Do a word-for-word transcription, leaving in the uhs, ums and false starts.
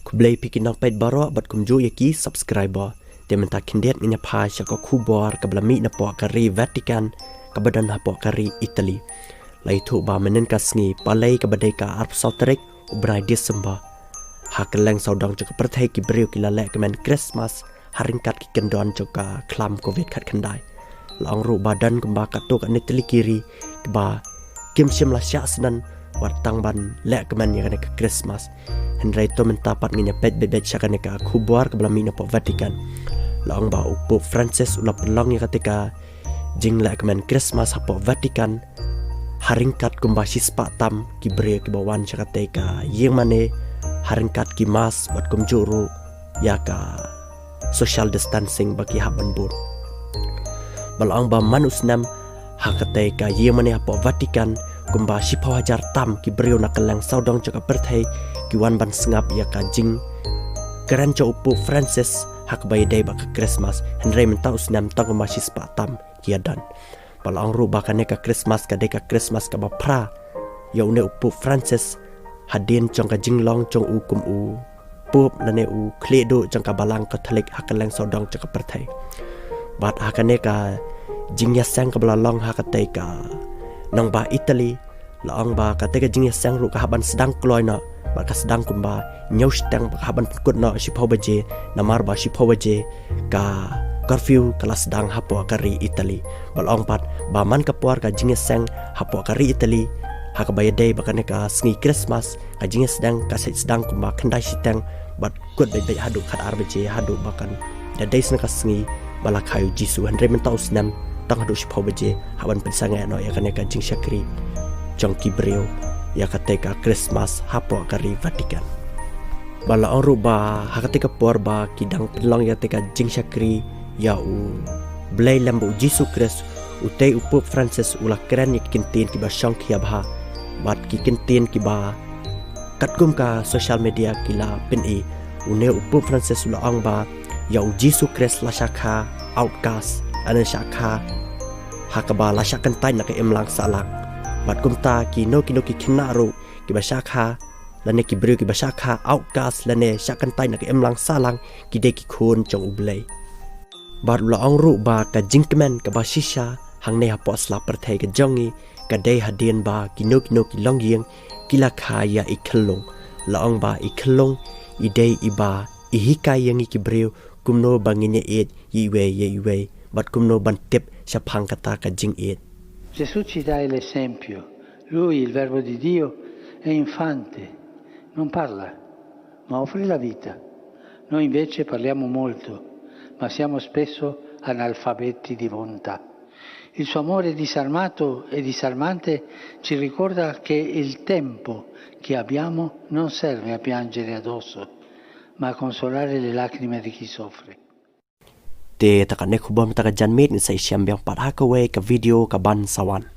Khublei phi ki nongpeit baroh bad kumjuh ïa ki subscriber. Te mynta khyndiat ngin ïa phai sha ka khubor kaba la mih napoh ka ri Vatican kaba don hapoh ka ri Italy. La ïathuh ba mynhynnin ka sngi Palei kaba dei ka arphew saw tarik u bnai December, ha kylleng sawdong jong ka pyrthei ki briew ki la lehkmen Christmas ha ryngkat ki kyndon jong ka khlam Covid khatkhyndai. La ong ruh ba don kumba katto katne tylli ki ri kiba kim shym la shah snem wat tang ban lehkmen ïa kane ka Christmas. Hynrei to mynta pat ngin ïa peit beit beit sha kane ka khubor kaba la mih napoh Vatican. La ong ba u Pope Francis u la pynlong ïa kata ka jinglehkmen Christmas hapoh Vatican ha ryngkat kumba shispah tam ki briew kiba wan sha kata ka ïing mane, ha ryngkat ki mask bad kumjuh ruh ïa ka social distancing ba ki hap ban bud. Ba la ong ba man u snem ha kata ka ïing mane hapoh Vatican kumba shiphew hajar tam ki briew na kylleng sawdong jong ka pyrthei ki wan ban sngap ïa ka jingkren jong u Pope Francis ha kaba ïadei bad ka Christmas. Hynrei mynta u snem tang kumba shispah tam ki ïa don. Ba la ong ruh ba kane ka Christmas ka dei ka Christmas kaba phra ïa une u Pope Francis hadien jong ka jinglong jong u kum u Pope lane u khlieh duh jong ka Balang Katholik ha kylleng sawdong jong ka pyrthei. Bad ha kane ka jingïaseng kaba la long ha kata ka nongbah Italy, la ong ba kata ka jingïaseng ruh ka hap ban sdang kloi noh bad ka sdang kumba hynñiew shiteng bad ka hap ban pynkut noh shiphew baje, namar ba shiphew baje ka curfew ka la sdang hapoh ka ri Italy. Ba la ong pat ba man ka por ka jingïaseng hapoh ka ri Italy ha kaba ïadei bad kane ka sngi Christmas, ka jingïaseng ka sdang kumba khyndai shiteng bad kut beit beit haduh khatar baje haduh ba kan da dei shisha ka sngi ba la kha ïa u Jisu. Hynrei mynta u snem tang haduh shiphew baje hap ban pynsangeh noh ïa kane ka jingshakri jong ki briew ïa kata ka Christmas hapoh ka ri Vatican. Ba la ong ruh ba ha kata ka por ba ki dang pynlong ïa kata ka jingshakri ïa u Blei lem bad u Jisu Khrist, utei u Pope Francis u la kren ïa ki kyntien kiba shongkhia bha bad ki kyntien kiba katkum ka social media ki la pyni. Une u Pope Francis u la ong ba ïa u Jisu Khrist la shah kha outcast lane shah kha ha kaba la shah kyntait na ka imlang sahlang. Bad kumta kino kino ki khynnah ruh kiba shah kha lane ki briew kiba shah kha outcast lane shah kyntait na ka imlang sahlang ki dei ki khun jong u Blei. Bad u la ong ruh ba ka jingkmen kaba shisha hangne hapoh sla pyrthei ka jong ngi ka dei hadien ba kino kino ki longïing ki la kha ïa i khyllung. La ong ba i khyllung i dei iba i hikai ïa ngi ki briew kumno ba ngin ïa ïeit ïa iwei ïa iwei bad kumno ban tip shaphang kata ka jingïeit. Gesù ci dà l'esempio, lui, il Verbo di Dio, è infante, non parla, ma offre la vita. Noi invece parliamo molto, ma siamo spesso analfabeti di volontà. Il suo amore disarmato e disarmante ci ricorda che il tempo che abbiamo non serve a piangere addosso, ma a consolare le lacrime di chi soffre. Te ta kane khubor mynta ka janmiet ngin sa ïashem biang pat ha kawei ka video kaban sa wan.